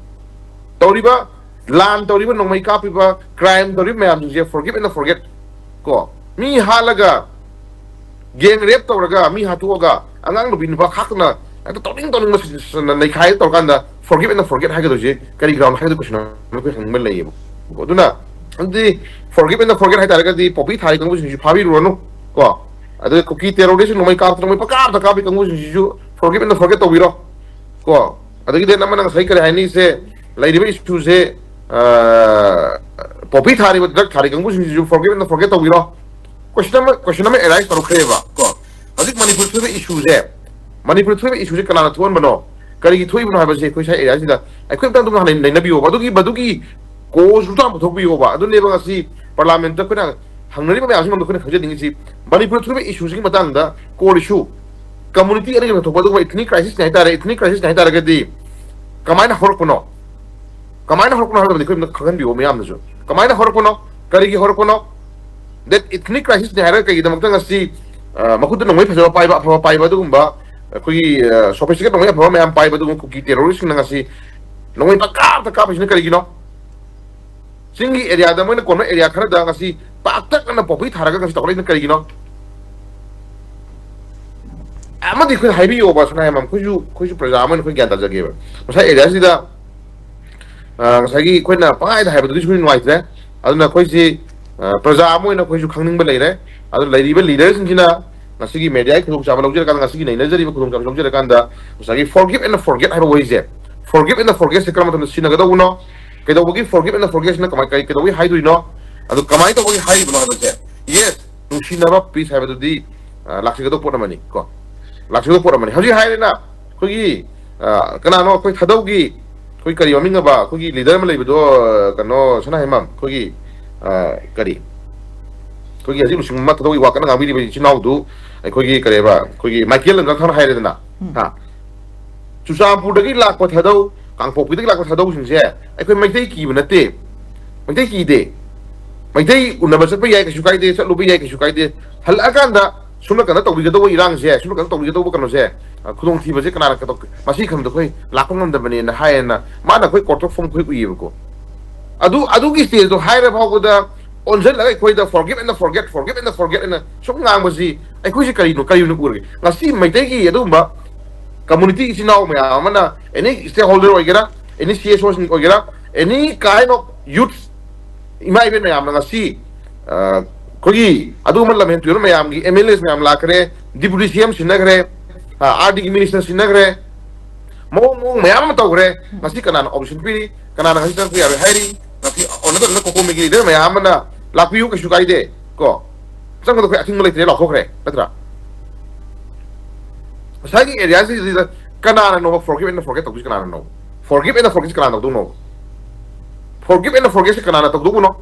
ꯇꯧꯔꯤꯕ ꯂꯥꯟ ꯇꯧꯔꯤꯕ, ꯅꯣꯡꯃꯩ ꯀꯥꯞꯄꯤꯕ, ꯀ꯭ꯔꯥꯏꯝ ꯇꯧꯔꯤꯕ ꯃꯌꯥꯝꯁꯤꯡꯁꯦ forgive and forget ꯀꯣ꯫ ꯃꯤ ꯍꯥꯠꯂꯒ, ꯒꯦꯡ ꯔꯦꯞ ꯇꯧꯔꯒ, ꯃꯤ ꯍꯥꯠꯇꯣꯛꯑꯒ, ꯑꯉꯥꯡ ꯅꯨꯄꯤ ꯅꯨꯄꯥ ꯈꯥꯛꯇꯅ ꯍꯦꯛꯇ ꯇꯧꯅꯤꯡ ꯇꯧꯅꯤꯡꯕ ꯁꯤ-, ꯁꯤ-, ꯅꯩꯈꯥꯏ ꯇꯧꯔꯀꯥꯟꯗ forgive and forget ꯍꯥꯏꯒꯗꯣꯏꯁꯦ ꯀꯔꯤ ground ꯍꯥꯏꯒꯗꯣꯏ ꯀꯣꯏꯁꯟ ꯑꯃ ꯑꯩꯈꯣꯏ ꯍꯪꯅꯤꯡꯕ ꯂꯩꯌꯦꯕ꯫ ꯑꯗꯨꯅ ꯑꯗꯨꯗꯤ forgive and forget ꯍꯥꯏꯇꯥꯔꯒꯗꯤ ꯄꯣꯄꯤ ꯊꯥꯔꯤ ꯀꯥꯡꯕꯨꯁꯤꯡꯁꯤ ꯐꯥꯕꯤꯔꯨꯔꯅꯨ ꯀꯣ꯫ ꯑꯗꯨꯒ ꯀꯨꯀꯤ ꯇꯦꯔꯣꯔꯤꯁ ꯅꯣꯡꯃꯩ ꯀꯥꯞꯇꯅ ꯃꯣꯏ ꯄꯪꯀꯥꯞꯇ ꯀꯥꯞꯄꯤ ꯀꯥꯡꯕꯨꯁꯤꯡꯁꯤꯁꯨ Forgive and forget ꯇꯧꯕꯤꯔꯣ꯫ ꯀꯣ, ꯑꯗꯒꯤ then ꯑꯃꯅ ꯉꯁꯥꯏ ꯀꯔꯤ ꯍꯥꯏꯅꯤꯁꯦ, ꯂꯩꯔꯤꯕ issue ꯁꯦ, poppy ꯊꯥꯔꯤꯕ, drug ꯊꯥꯔꯤ ꯀꯥꯡꯕꯨꯁꯤꯡꯁꯤꯁꯨ forgive and forget ꯇꯧꯕꯤꯔꯣ꯫ Question ꯑꯃ, question ꯑꯃ arise ꯇꯧꯔꯛꯈ꯭ꯔꯦꯕ꯫ ꯀꯣ, ꯍꯧꯖꯤꯛ ꯃꯅꯤꯄꯨꯔ ꯊꯣꯛꯏꯕ issue ꯁꯦ, ꯃꯅꯤꯄꯨꯔ ꯊꯣꯛꯏꯕ issue ꯁꯦ ꯀꯅꯥꯅ ꯊꯣꯛꯍꯟꯕꯅꯣ, ꯀꯔꯤꯒꯤ ꯊꯣꯛꯏꯕꯅꯣ ꯍꯥꯏꯕꯁꯦ ꯑꯩꯈꯣꯏ ꯁ꯭ꯋꯥꯏ area ꯁꯤꯗ ꯑꯩꯈꯣꯏ ꯑꯝꯇꯪ ꯑꯗꯨꯝ ꯍꯥꯟꯅ ꯅꯩꯅꯕꯤꯌꯣꯕ꯫ ꯑꯗꯨꯒꯤ, ꯃꯗꯨꯒꯤ cause ꯔꯨꯠꯇꯣ ꯍꯥꯟꯅ ꯄꯨꯊꯣꯛꯄꯤꯌꯣꯕ꯫ ꯑꯗꯨꯅꯦꯕ ꯉꯁꯤ parliament ꯇ ꯑꯩꯈꯣꯏꯅ ꯍꯪꯅꯔꯤꯕ ꯃꯌꯥꯝꯁꯤ ꯃꯔꯝꯗ ꯑꯩꯈꯣꯏꯅ ꯈꯪꯖꯅꯤꯡꯉꯤꯁꯤ꯫ ꯃꯅꯤꯄꯨꯔ ꯊꯣꯛꯏꯕ issue ꯁꯤꯒꯤ ꯃꯇꯥꯡꯗ core issue, community ꯑꯅꯤꯒꯤ ꯊꯣꯛꯄ ꯑꯗꯨꯒꯨꯝꯕ ethnic crisis ꯅꯤ ꯍꯥꯏꯇꯥꯔꯦ꯫ Ethnic crisis ꯅꯤ ꯍꯥꯏꯇꯥꯔꯒꯗꯤ ꯀꯃꯥꯏꯅ ꯍꯧꯔꯛꯄꯅꯣ? ꯀꯃꯥꯏꯅ ꯍꯧꯔꯛꯄꯅꯣ ꯍꯥꯏꯕꯗꯤ ꯑꯩꯈꯣꯏ ꯈꯪꯍꯟꯕꯤꯌꯣ ꯃꯌꯥꯝꯗꯁꯨ꯫ ꯀꯃꯥꯏꯅ ꯍꯧꯔꯛꯄꯅꯣ? ꯀꯔꯤꯒꯤ ꯍꯧꯔꯛꯄꯅꯣ? That ethnic crisis ꯅꯤ ꯍꯥꯏꯔꯒ ꯀꯩꯒꯤꯗꯃꯛꯇ ꯉꯁꯤ, ꯑ, ꯃꯈꯨꯠꯇ ꯅꯣꯡꯃꯩ ꯐꯖꯕ ꯄꯥꯏꯕ, ꯑꯐꯕ ꯄꯥꯏꯕ, ꯑꯗꯨꯒꯨꯝꯕ ꯑꯩꯈꯣꯏꯒꯤ, ꯑ, sophisticated ꯅꯣꯡꯃꯩ ꯑꯐꯕ ꯃꯌꯥꯝ ꯄꯥꯏꯕ ꯑꯗꯨꯒꯨꯝꯕ ꯀꯨꯀꯤ terrorist ꯁꯤꯡꯅ ꯉꯁꯤ ꯅꯣꯡꯃꯩ ꯄꯪꯀꯥꯞꯇ ꯀꯥꯞꯄꯤꯁꯤꯅ ꯀꯔꯤꯒꯤꯅꯣ? ꯆꯤꯡꯒꯤ area ꯗ, ꯃꯣꯏꯅ ꯀꯣꯟꯕ area ꯈꯔꯗ ꯉꯁꯤ ꯄꯥꯛꯇꯛꯅꯅ poppy ꯊꯥꯔꯒ ꯉꯁꯤ ꯇꯧꯔꯛꯏꯁꯤꯅ ꯀꯔꯤꯒꯤꯅꯣ? ꯑꯃꯗꯤ ꯑꯩꯈꯣꯏ ꯍꯥꯏꯕꯤꯌꯣꯕ, ꯁꯅꯥꯌꯥꯝꯕꯝ, ꯑꯩꯈꯣꯏꯁꯨ, ꯑꯩꯈꯣꯏꯁꯨ ꯄ꯭ꯔꯖꯥ ꯑꯃ ꯑꯣꯏꯅ ꯑꯩꯈꯣꯏ ꯒ꯭ꯌꯥꯟ ꯇꯥꯖꯒꯦꯕ꯫ ꯉꯁꯥꯏ area ꯁꯤꯗ, ꯑ, ꯉꯁꯥꯏꯒꯤ ꯑꯩꯈꯣꯏꯅ ꯄꯪꯍꯥꯏꯗ ꯍꯥꯏꯕꯗꯨꯗꯤ ꯑꯩꯈꯣꯏ ꯅꯨꯡꯉꯥꯏꯇ꯭ꯔꯦ꯫ ꯑꯗꯨꯅ ꯑꯩꯈꯣꯏꯁꯤ, ꯑ, ꯄ꯭ꯔꯖꯥ ꯑꯃ ꯑꯣꯏꯅ ꯑꯩꯈꯣꯏꯁꯨ ꯈꯪꯅꯤꯡꯕ ꯂꯩꯔꯦ꯫ ꯑꯗꯨ ꯂꯩꯔꯤꯕ leader ꯁꯤꯡꯁꯤꯅ ꯉꯁꯤꯒꯤ media ꯒꯤ ꯈꯨꯗꯣꯡꯆꯥꯕ ꯂꯧꯖꯔꯀꯥꯟꯗ, ꯉꯁꯤꯒꯤ ꯅꯩꯅꯖꯔꯤꯕ ꯈꯨꯗꯣꯡꯆꯥꯕ ꯂꯧꯖꯔꯀꯥꯟꯗ, ꯉꯁꯥꯏꯒꯤ forgive and forget ꯍꯥꯏꯕ ꯋꯥꯍꯩꯁꯦ, forgive and forget ꯁꯦ ꯀꯔꯝꯕ ꯃꯇꯝꯗ ꯁꯤꯖꯤꯟꯅꯒꯗꯧꯕꯅꯣ, ꯀꯩꯗꯧꯕꯒꯤ forgive and forget ꯁꯤꯅ ꯀꯃꯥꯏ-, ꯀꯩ-, ꯀꯩꯗꯧꯕꯒꯤ ꯍꯥꯏꯗꯣꯏꯅꯣ, ꯑꯗꯨ ꯀꯃꯥꯏꯅ ꯇꯧꯕꯒꯤ ꯍꯥꯏꯔꯤꯕꯅꯣ ꯍꯥꯏꯕꯁꯦ꯫ Yes, ꯅꯨꯡꯁꯤꯅꯕ, peace ꯍꯥꯏꯕꯗꯨꯗꯤ, ꯑ, ꯂꯥꯛꯆꯒꯗꯧꯕ ꯄꯣꯠ ꯑꯃꯅꯤ ꯀꯣ, ꯂꯥꯛꯆꯒꯗꯧꯕ ꯄꯣꯠ ꯑꯃꯅꯤ꯫ ꯍꯧꯖꯤꯛ ꯍꯥꯏꯔꯦꯅ, ꯑꯩꯈꯣꯏꯒꯤ, ꯑ, ꯀꯅꯥꯅꯣ ꯑꯩꯈꯣꯏ ꯊꯥꯗꯧꯒꯤ, ꯑꯩꯈꯣꯏ ꯀꯔꯤ ꯃꯃꯤꯡ ꯑꯕ, ꯑꯩꯈꯣꯏꯒꯤ leader ꯑꯃ ꯂꯩꯕꯗꯣ, ꯑ, ꯀꯩꯅꯣ, ꯁꯅꯥꯍꯦꯃꯝ, ꯑꯩꯈꯣꯏꯒꯤ, ꯑ, ꯀꯔꯤ, ꯑꯩꯈꯣꯏꯒꯤ ꯍꯧꯖꯤꯛ ꯂꯨꯆꯤꯡꯕ ꯊꯥꯗꯧꯒꯤ ꯋꯥ ꯀꯟꯅ ꯉꯥꯡꯕꯤꯔꯤꯕ ꯏꯆꯤꯟ ꯏꯅꯥꯎꯗꯨ, ꯑꯩꯈꯣꯏꯒꯤ ꯀꯔꯤꯕ, ꯑꯩꯈꯣꯏꯒꯤ ꯃꯥꯏꯀꯦꯜ ꯂꯪꯊꯥꯅ ꯍꯥꯏꯔꯦꯗꯅ, ꯎꯝ꯫ ꯍꯥ? ꯆꯨꯔꯆꯥꯟꯄꯨꯔꯗꯒꯤ ꯂꯥꯛꯄ ꯊꯥꯗꯧ, ꯀꯥꯡꯄꯣꯛꯄꯤꯗꯒꯤ ꯂꯥꯛꯄ ꯊꯥꯗꯧꯁꯤꯡꯁꯦ ꯑꯩꯈꯣꯏ ꯃꯩꯇꯩ ꯀꯤꯕ ꯅꯠꯇꯦ, ꯃꯩꯇꯩ ꯀꯤꯗꯦ꯫ ꯃꯩꯇꯩ ꯎꯅꯕ ꯆꯠꯄ ꯌꯥꯏ, ꯀꯩꯁꯨ ꯀꯥꯏꯗꯦ, ꯆꯠꯂꯨꯕ ꯌꯥꯏ, ꯀꯩꯁꯨ ꯀꯥꯏꯗꯦ꯫ ꯍꯜꯂꯛꯑꯀꯥꯟꯗ ꯁꯣꯝ ꯅꯥꯀꯟꯗ ꯇꯧꯕꯤꯒꯗꯧꯕ ꯏꯔꯥꯡꯁꯦ, ꯁꯣꯝ ꯅꯥꯀꯟꯗ ꯇꯧꯕꯤꯒꯗꯧꯕ ꯀꯩꯅꯣꯁꯦ, ꯑ, ꯈꯨꯗꯣꯡꯊꯤꯕꯁꯦ ꯀꯅꯥꯅ ꯀꯩꯗꯧ-, ꯃꯁꯤ ꯈꯟꯕꯗ ꯑꯩꯈꯣꯏ ꯂꯥꯛꯄ ꯉꯝꯗꯕꯅꯦꯅ ꯍꯥꯏꯌꯦꯅ ꯃꯥꯅ ꯑꯩꯈꯣꯏ court of form ꯑꯩꯈꯣꯏ ꯎꯏꯌꯦꯕꯀꯣ꯫ ꯑꯗꯨ, ꯑꯗꯨꯒꯤ stage ꯇꯣ ꯍꯥꯏꯔ ꯐꯥꯎꯕꯗ ꯑꯣꯟꯁꯤꯜꯂꯒ ꯑꯩꯈꯣꯏꯗ forgive and forget, forgive and forget ꯍꯥꯏꯅ ꯁꯨꯝ ꯉꯥꯡꯕꯁꯤ ꯑꯩꯈꯣꯏꯁꯤ ꯀꯔꯤꯅꯣ, ꯀꯔꯤꯅꯣ ꯎꯔꯒꯦ? ꯉꯁꯤ ꯃꯩꯇꯩꯒꯤ ꯑꯗꯨꯒꯨꯝꯕ community ꯏꯆꯤꯟ ꯏꯅꯥꯎ ꯃꯌꯥꯝ ꯑꯃꯅ, any stakeholder ꯑꯣꯏꯒꯦꯔꯥ, any C S O ꯁꯤꯡ ꯑꯣꯏꯒꯦꯔꯥ, any kind of youth, ꯏꯃꯥ ꯏꯕꯦꯟ ꯃꯌꯥꯝꯅ ꯉꯁꯤ, ꯑ, ꯑꯩꯈꯣꯏꯒꯤ ꯑꯗꯨꯒꯨꯝꯕ ꯂꯝꯍꯦꯟ ꯇꯨꯍꯦꯟꯕ ꯃꯌꯥꯝꯒꯤ M L As ꯃꯌꯥꯝ ꯂꯥꯛꯈ꯭ꯔꯦ, deputy C M ꯁꯤꯟꯅꯈ꯭ꯔꯦ, ꯑꯥꯔ ꯗꯤꯒꯤ ꯃꯤꯅꯤꯁꯇꯔ ꯁꯤꯟꯅꯈ꯭ꯔꯦ, ꯃꯑꯣꯡ ꯃꯑꯣꯡ ꯃꯌꯥꯝ ꯑꯃ ꯇꯧꯈ꯭ꯔꯦ꯫ ꯉꯁꯤ ꯀꯅꯥꯅ ꯑꯣꯞꯁꯟ ꯄꯤꯔꯤ, ꯀꯅꯥꯅ ꯉꯁꯤ ꯆꯪꯉꯛꯄ ꯌꯥꯔꯣꯏ ꯍꯥꯏꯔꯤ? ꯉꯁꯤ ꯑꯣꯟꯅ ꯇꯧꯅ ꯀꯣꯀꯣꯃꯤꯒꯤ ꯂꯤꯗꯔ ꯃꯌꯥꯝ ꯑꯃꯅ ꯂꯥꯛꯄꯤꯌꯨ, ꯀꯩꯁꯨ ꯀꯥꯏꯗꯦ, ꯀꯣ, ꯆꯪꯕꯗ ꯑꯩꯈꯣꯏ ꯑꯊꯤꯡꯕ ꯂꯩꯇ꯭ꯔꯦ ꯂꯥꯎꯊꯣꯛꯈ꯭ꯔꯦ, ꯅꯠꯇ꯭ꯔꯥ? ꯉꯁꯥꯏꯒꯤ ꯑꯦꯔꯤꯌꯥꯁꯤꯗ ꯀꯅꯥꯅꯅꯣꯕ forgive and forget ꯇꯧꯗꯣꯏꯁꯤ? ꯀꯅꯥꯅꯅꯣ forgive and forget ꯀꯅꯥꯅ ꯇꯧꯗꯧꯅꯣ? Forgive and forget ꯀꯅꯥꯅ ꯇꯧꯗꯧꯕꯅꯣ?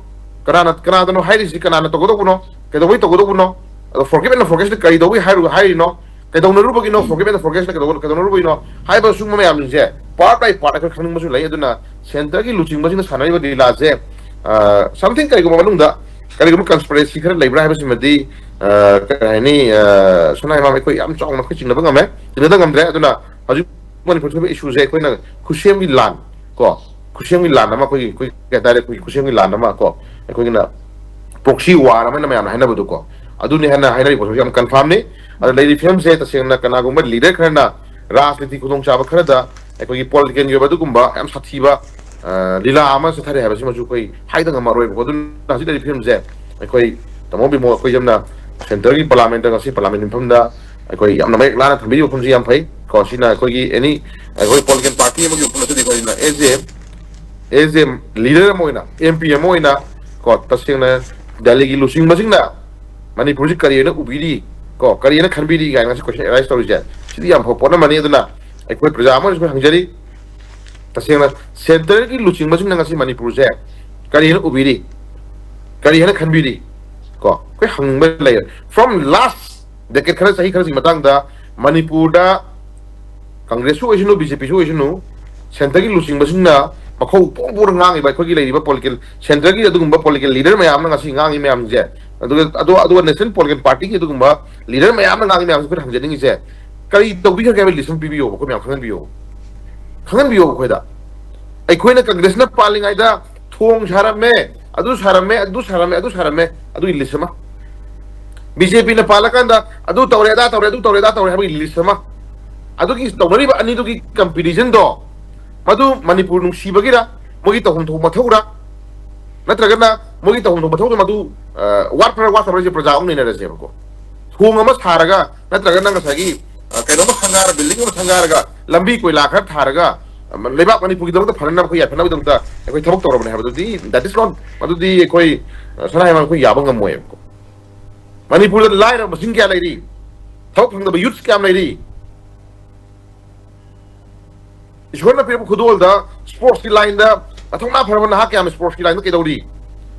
ꯀꯅꯥꯅ, ꯀꯅꯥꯗꯅꯣ ꯍꯥꯏꯔꯤꯁꯤ? ꯀꯅꯥꯅ ꯇꯧꯒꯗꯧꯕꯅꯣ? ꯀꯩꯗꯧꯕꯩ ꯇꯧꯒꯗꯧꯕꯅꯣ? ꯑꯗꯣ forgive and forget ꯀꯔꯤ ꯇꯧꯕꯩ ꯍꯥꯏꯔꯨ-, ꯍꯥꯏꯔꯤꯅꯣ? ꯀꯩꯗꯧꯅꯔꯨꯕꯒꯤꯅꯣ? Forgive and forget ꯀꯩꯗꯧ-, ꯀꯩꯗꯧꯅꯔꯨꯕꯒꯤꯅꯣ? ꯍꯥꯏꯕ ꯁꯤꯒꯨꯝꯕ ꯃꯌꯥꯝꯁꯤꯡꯁꯦ part by part ꯑꯩꯈꯣꯏ ꯈꯪꯅꯤꯡꯕꯁꯨ ꯂꯩ꯫ ꯑꯗꯨꯅ ꯁꯦꯟꯇꯔꯒꯤ ꯂꯨꯆꯤꯡꯕꯁꯤꯡꯅ ꯁꯥꯟꯅꯔꯤꯕ ꯂꯤꯂꯥꯁꯦ, ꯑ, something ꯀꯔꯤꯒꯨꯝꯕ ꯃꯅꯨꯡꯗ ꯀꯔꯤꯒꯨꯝꯕ conspiracy ꯈꯔ ꯂꯩꯕ꯭ꯔꯥ ꯍꯥꯏꯕꯁꯤꯃꯗꯤ, ꯑ, ꯀꯔꯤ ꯍꯥꯏꯅꯤ, ꯑ, ꯁꯅꯥ ꯏꯃꯥ ꯑꯩꯈꯣꯏ ꯌꯥꯝ ꯆꯥꯎꯅ ꯑꯩꯈꯣꯏ ꯆꯤꯡꯅꯕ ꯉꯝꯃꯦ, ꯆꯤꯡꯅꯗ ꯉꯝꯗ꯭ꯔꯦ꯫ ꯑꯗꯨꯅ ꯍꯧꯖꯤꯛ ꯃꯅꯤꯄꯨꯔ ꯊꯣꯛꯏꯕ ꯏꯁꯨꯁꯦ ꯑꯩꯈꯣꯏꯅ ꯈꯨꯠꯁꯦꯝꯒꯤ ꯂꯥꯟ, ꯀꯣ, ꯈꯨꯠꯁꯦꯝꯒꯤ ꯂꯥꯟ ꯑꯃ, ꯑꯩꯈꯣꯏꯒꯤ, ꯑꯩꯈꯣꯏ ꯀꯩ ꯍꯥꯏꯇꯥꯔꯦ, ꯑꯩꯈꯣꯏꯒꯤ ꯈꯨꯠꯁꯦꯝꯒꯤ ꯂꯥꯟ ꯑꯃ, ꯀꯣ, ꯑꯩꯈꯣꯏꯒꯤꯅ proxy war ꯑꯃꯅ ꯃꯌꯥꯝꯅ ꯍꯥꯏꯅꯕꯗꯨꯀꯣ, ꯑꯗꯨꯅꯤ ꯍꯥꯏꯅ ꯍꯥꯏꯅꯔꯤꯕ ꯄꯣꯠꯁꯤ ꯌꯥꯝ confirmꯅꯤ꯫ ꯑꯗ ꯂꯩꯔꯤꯕ ꯐꯤꯕꯝꯁꯦ ꯇꯁꯦꯡꯅ ꯀꯅꯥꯒꯨꯝꯕ ꯂꯤꯗꯔ ꯈꯔꯅ ꯔꯥꯖꯅꯤꯇꯤ ꯈꯨꯗꯣꯡꯆꯥꯕ ꯈꯔꯗ ꯑꯩꯈꯣꯏꯒꯤ ꯄꯣꯂꯤꯇꯤꯀꯦꯜꯒꯤ ꯑꯣꯏꯕ ꯑꯗꯨꯒꯨꯝꯕ ꯌꯥꯝ ꯁꯥꯊꯤꯕ, ꯑ, ꯂꯤꯂꯥ ꯑꯃ ꯆꯠꯊꯔꯦ ꯍꯥꯏꯕꯁꯤꯃꯁꯨ ꯑꯩꯈꯣꯏ ꯍꯥꯏꯗ ꯉꯝꯃꯔꯣꯏꯕꯀꯣ꯫ ꯑꯗꯨꯅ ꯍꯧꯖꯤꯛ ꯂꯩꯔꯤꯕ ꯐꯤꯕꯝꯁꯦ ꯑꯩꯈꯣꯏ ꯇꯥꯃꯣ ꯕꯤꯃꯣꯜ, ꯑꯩꯈꯣꯏ ꯌꯥꯝꯅ ꯁꯦꯟꯇꯔꯒꯤ ꯄꯥꯔꯂꯥꯃꯦꯟꯇ, ꯉꯁꯤ ꯄꯥꯔꯂꯥꯃꯦꯟ ꯃꯤꯐꯝꯗ ꯑꯩꯈꯣꯏ ꯌꯥꯝꯅ ꯃꯌꯦꯛ ꯂꯥꯅ ꯊꯝꯕꯤꯔꯤꯕ ꯋꯥꯐꯝꯁꯤ ꯌꯥꯝ ꯐꯩ ꯀꯣ꯫ ꯁꯤꯅ ꯑꯩꯈꯣꯏꯒꯤ ꯑꯦꯅꯤ, ꯑꯩꯈꯣꯏ ꯄꯣꯂꯤꯇꯤꯀꯦꯜ ꯄꯥꯔꯇꯤ ꯑꯃꯒꯤ ꯋꯥꯐꯝ ꯅꯠꯇꯗꯤ ꯑꯩꯈꯣꯏꯅ as a, as a leader ꯑꯃ ꯑꯣꯏꯅ, M P ꯑꯃ ꯑꯣꯏꯅ ꯀꯣ, ꯇꯁꯦꯡꯅ ꯗꯦꯜꯂꯤꯒꯤ ꯂꯨꯆꯤꯡꯕꯁꯤꯡꯅ ꯃꯅꯤꯄꯨꯔꯁꯤ ꯀꯔꯤ ꯍꯥꯏꯅ ꯎꯕꯤꯔꯤ ꯀꯣ, ꯀꯔꯤ ꯍꯥꯏꯅ ꯈꯟꯕꯤꯔꯤ ꯀꯥꯏꯅ ꯉꯁꯤ question arise ꯇꯧꯔꯤꯁꯦ, ꯁꯤꯗꯤ ꯌꯥꯝ ꯐꯕ ꯄꯣꯠ ꯑꯃꯅꯤ꯫ ꯑꯗꯨꯅ ꯑꯩꯈꯣꯏ ꯄ꯭ꯔꯖꯥ ꯑꯃ ꯑꯣꯏꯅꯁꯨ ꯍꯪꯖꯔꯤ, ꯇꯁꯦꯡꯅ ꯁꯦꯟꯇꯔꯒꯤ ꯂꯨꯆꯤꯡꯕꯁꯤꯡꯅ ꯉꯁꯤ ꯃꯅꯤꯄꯨꯔꯁꯦ ꯀꯔꯤ ꯍꯥꯏꯅ ꯎꯕꯤꯔꯤ, ꯀꯔꯤ ꯍꯥꯏꯅ ꯈꯟꯕꯤꯔꯤ ꯀꯣ, ꯑꯩꯈꯣꯏ ꯍꯪꯕ ꯂꯩꯔꯦ꯫ From last decade, ꯈꯔ, ꯆꯍꯤ ꯈꯔꯁꯤꯒꯤ ꯃꯇꯥꯡꯗ ꯃꯅꯤꯄꯨꯔꯗ ꯀꯪꯒ꯭ꯔꯦꯁꯁꯨ ꯑꯣꯏꯁꯅꯨ, B J Pꯁꯨ ꯑꯣꯏꯁꯅꯨ, ꯁꯦꯟꯇꯔꯒꯤ ꯂꯨꯆꯤꯡꯕꯁꯤꯡꯅ ꯃꯈꯧ ꯄꯣꯡ ꯄꯣꯡꯅ ꯉꯥꯡꯉꯤꯕ ꯑꯩꯈꯣꯏꯒꯤ ꯂꯩꯔꯤꯕ ꯄꯣꯂꯤꯇꯤꯀꯦꯜ, ꯁꯦꯟꯇꯔꯒꯤ ꯑꯗꯨꯒꯨꯝꯕ ꯄꯣꯂꯤꯇꯤꯀꯦꯜ ꯂꯤꯗꯔ ꯃꯌꯥꯝ ꯑꯃꯅ ꯉꯁꯤ ꯉꯥꯡꯉꯤ ꯃꯌꯥꯝꯁꯦ, ꯑꯗꯨꯒ ꯑꯗꯣ, ꯑꯗꯨꯒ ꯅꯦꯁꯅꯦꯜ ꯄꯣꯂꯤꯇꯤꯀꯦꯜ ꯄꯥꯔꯇꯤꯒꯤ ꯑꯗꯨꯒꯨꯝꯕ ꯂꯤꯗꯔ ꯃꯌꯥꯝ ꯑꯃꯅ ꯉꯥꯡꯉꯤ ꯃꯌꯥꯝꯁꯦ ꯑꯩꯈꯣꯏꯅ ꯍꯪꯖꯅꯤꯡꯉꯤꯁꯦ, ꯀꯔꯤ ꯇꯧꯕꯤꯈ꯭ꯔꯒꯦ ꯍꯥꯏꯕ ꯂꯤꯁ ꯑꯃ ꯄꯤꯕꯤꯌꯣꯕ, ꯑꯩꯈꯣꯏ ꯃꯌꯥꯝ ꯈꯪꯍꯟꯕꯤꯌꯣꯕ, ꯈꯪꯍꯟꯕꯤꯌꯣꯕ ꯑꯩꯈꯣꯏꯗ꯫ ꯑꯩꯈꯣꯏꯅ ꯀꯪꯒ꯭ꯔꯦꯁꯅ ꯄꯥꯜꯂꯤꯉꯩꯗ ꯊꯣꯡ ꯁꯥꯔꯝꯃꯦ, ꯑꯗꯨ ꯁꯥꯔꯝꯃꯦ, ꯑꯗꯨ ꯁꯥꯔꯝꯃꯦ, ꯑꯗꯨ ꯁꯥꯔꯝꯃꯦ, ꯑꯗꯨꯒꯤ ꯂꯤꯁ ꯑꯃ꯫ B J Pꯅ ꯄꯥꯜꯂꯀꯥꯟꯗ ꯑꯗꯨ ꯇꯧꯔꯦ, ꯑꯗꯥ ꯇꯧꯔꯦ, ꯑꯗꯨ ꯇꯧꯔꯦ, ꯑꯗꯥ ꯇꯧꯔꯦ ꯍꯥꯏꯕꯒꯤ ꯂꯤꯁ ꯑꯃ꯫ ꯑꯗꯨꯒꯤ ꯇꯧꯅꯔꯤꯕ ꯑꯅꯤꯗꯨꯒꯤ ꯀꯝꯄꯤꯇꯤꯁꯟꯗꯣ, ꯃꯗꯨ ꯃꯅꯤꯄꯨꯔ ꯅꯨꯡꯁꯤꯕꯒꯤꯔ, ꯃꯣꯏꯒꯤ ꯇꯧꯐꯝ ꯊꯣꯛꯄ ꯃꯊꯧꯔ, ꯅꯠꯇ꯭ꯔꯒꯅ ꯃꯣꯏꯒꯤ ꯇꯧꯐꯝ ꯊꯣꯛꯄ ꯃꯊꯧꯗꯣ ꯃꯗꯨ, ꯑ, ꯋꯥꯠꯄ꯭ꯔꯥ ꯋꯥꯠꯇꯕ꯭ꯔꯥ ꯍꯥꯏꯁꯦ ꯄ꯭ꯔꯖꯥ ꯑꯃꯨꯛ ꯅꯩꯅꯔꯁꯦꯕꯀꯣ꯫ ꯊꯣꯡ ꯑꯃ ꯁꯥꯔꯒ, ꯅꯠꯇ꯭ꯔꯒꯅ ꯉꯁꯥꯏꯒꯤ, ꯑ, ꯀꯩ ꯀꯩꯅꯣꯝꯃ ꯁꯪꯒꯥꯔ, building ꯑꯃ ꯁꯪꯒꯥꯔꯒ, ꯂꯝꯕꯤ ꯀꯣꯏꯂꯥ ꯈꯔ ꯊꯥꯔꯒ, ꯑ, ꯂꯩꯕꯥꯛ ꯃꯅꯤꯄꯨꯔꯒꯤꯗꯃꯛꯇ ꯐꯅꯅꯕ, ꯑꯩꯈꯣꯏ ꯌꯥꯏꯐꯅꯕꯒꯤꯗꯃꯛꯇ ꯑꯩꯈꯣꯏ ꯊꯕꯛ ꯇꯧꯔꯕꯅꯦ ꯍꯥꯏꯕꯗꯨꯗꯤ, that is not, ꯃꯗꯨꯗꯤ ꯑꯩꯈꯣꯏ, ꯑ, ꯁꯅꯥ ꯍꯩꯃꯥꯡ ꯑꯩꯈꯣꯏ ꯌꯥꯕ ꯉꯝꯃꯣꯏꯕꯀꯣ꯫ ꯃꯅꯤꯄꯨꯔꯗ ꯂꯥꯏꯔꯕ ꯃꯁꯤꯡ ꯀꯌꯥ ꯂꯩꯔꯤ? ꯊꯕꯛ ꯐꯪꯗꯕ youths ꯀꯌꯥꯝ ꯂꯩꯔꯤ? ꯏꯁꯣꯔꯅ ꯄꯤꯔꯛꯄ ꯈꯨꯗꯣꯜꯗ sportsꯀꯤ lineꯗ ꯃꯊꯧꯅꯥ ꯐꯔꯕ ꯅꯍꯥ ꯀꯌꯥꯝ sportsꯀꯤ lineꯗ ꯀꯩꯗꯧꯔꯤ?